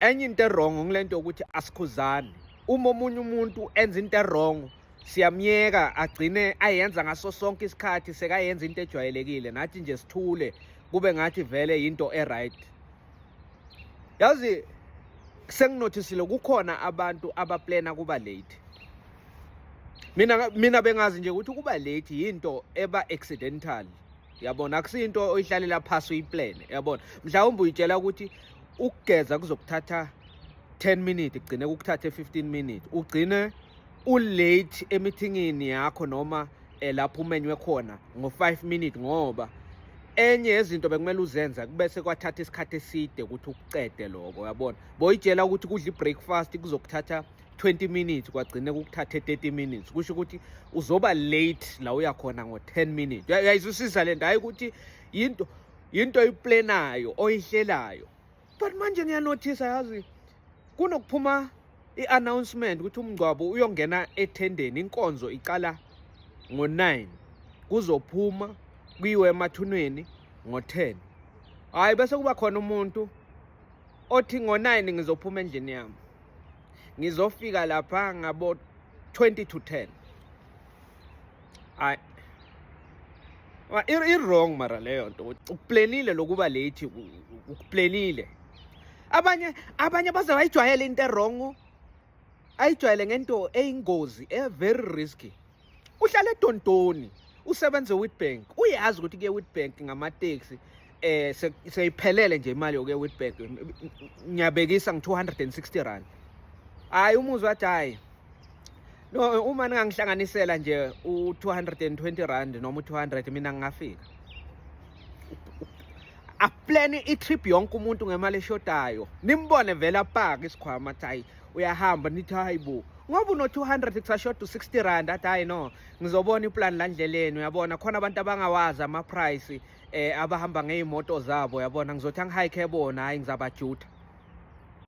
Enye into e-wrong ngilento yokuthi asikhuzani. Uma omunye umuntu enza into e-wrong, siyamyeka agcine ayenza ngaso sonke isikhathi, sekayenza into ejwayelekile, nathi nje sithule kube ngathi vele into e-right. Yazi, senginothisile kukhona abantu abaplana kuba late. Mina bengazi nje ukuthi ukuba late yinto eba accidental, yabona, akusinto oyihlalela phasi uyiplane, yabona. Mhlawumbe uyitshela ukuthi ukugeza kuzokuthatha 10 minutes, kugcine kukuthathe 15 minutes, ugcine ulate emithingini yakho noma lapho umenywe khona ngo-5 minutes, ngoba enye yezinto bekumele uzenza kubese kwathatha isikhathi eside ukuthi ukucede lokho, yabona. Boyitshela ukuthi kudla i-breakfast kuzokuthatha 20 minutes, kwagcine kukuthathe 30 minutes, kusho ukuthi uzoba late la uya khona ngo-10 minutes. Uyayizwisisa le nto? Hayi, ukuthi yinto oyiplanayo, oyihlelayo. But manje ngiyanothisa, yazi, kunokuphuma i-announcement ukuthi umngcwabo uyongena ethendeni, inkonzo iqala ngo-9, kuzophuma kuyiwe emathuneni ngo-10. Hhayi, bese kuba khona umuntu othi ngo-9 ngizophuma endlini yami, ngizofika lapha ngabo 20 to 10. Hayi, i-wrong mara leyo nto. Ukuplanile lokuba late, ukuplanile. Abanye baze bayijwayele into e-wrong, ayijwayele ngento eyingozi, e-very risky. Uhlala eDontoni, usebenze Witbank, uyazi ukuthi kuye Witbank ngamateksi seyiphelele nje imali yokuya Witbank, ngiyabekisa ngi-R260. Hayi, umuzwa wathi, "Hayi no, uma ningangihlanganisela nje u-R220 noma u-200, mina ngingafika." Aplane i-trip yonke umuntu ngemali eshodayo, nimbone vele apake isikhwama, athi hayi, uyahamba. Nithi, "Hayi bo, ngoba uno-200, kusashoda u-R60." Athi, "Hayi no, ngizobona iplan la ndleleni, uyabona khona abantu abangawazi ama-price abahamba ngey'moto zabo, uyabona, ngizothi angihayikhe bona, hayi, ngizabajutha."